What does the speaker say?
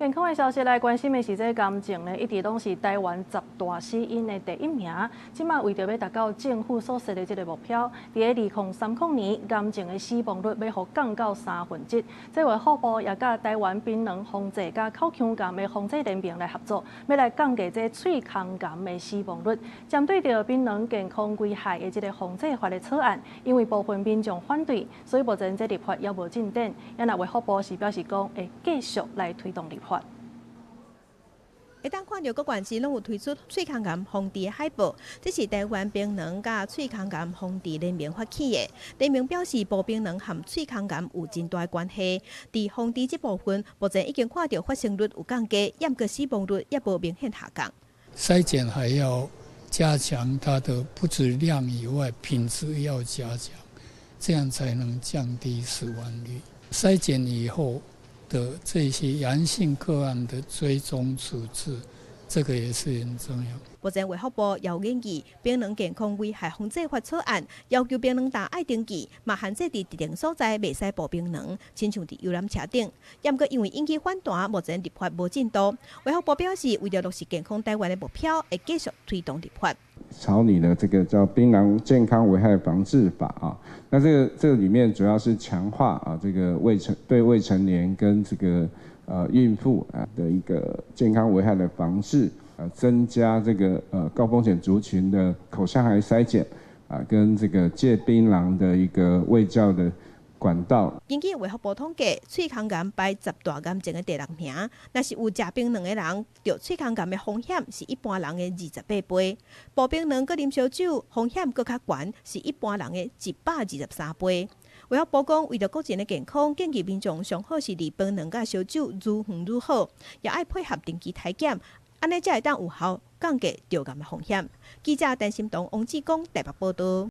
健康的消息來關心的是，這個癌症呢，一直攏是台灣十大死因的第一名。這馬為著欲達到政府所設的這个目標，佇咧2030年，癌症的死亡率欲予降到三分之一。這衛福部也佮台灣檳榔防治佮口腔癌的防治聯盟來合作，欲來降低這喙腔癌的死亡率。針對著檳榔健康危害的這个防治法的草案，因為部分民眾反對，所以目前這立法猶無進展。也若衛福部是表示講，會繼續來推動立法。會當看著各縣市攏有推出喙腔癌防治海報，這是台灣檳榔佮喙腔癌防治聯盟發起的。聯盟表示，薄檳榔和喙腔癌有真大關係。佇防治這部分，目前已經看著發生率有降低，毋過死亡率也無明顯下降。篩檢還要加強它的不止量以外，品質要加強，這樣才能降低死亡率。篩檢以後的這些陽性個案的追蹤處置，這個也是很重要。目前衛福部有研議檳榔健康危害防治法草案，要求檳榔店愛登記，嘛限制佇特定所在袂使薄檳榔，親像佇遊覽車頂。毋過因為引起反彈，目前立法無進度。衛福部表示，為著落實健康台灣的目標，會繼續推動立法。草擬的這個叫《檳榔健康危害防治法》啊，那這個裡面主要是強化啊這個對未成年跟這個孕婦啊的一個健康危害的防治，增加這個高風險族群的口腔癌篩檢啊，跟這個戒檳榔的一個衛教的管道。根據衛福部統計，喙腔癌排十大癌症的第六名。若是有食檳榔的人，著喙腔癌的風險是一般人的28倍。薄檳榔閣啉燒酒，風險閣較懸，是一般人的123倍。衛福部講，為著國人的健康，建議民眾上好是離檳榔佮燒酒愈遠愈好，也愛配合定期體檢，按呢才會當有效降低著癌的風險。記者陳心彤、王志剛台北報導。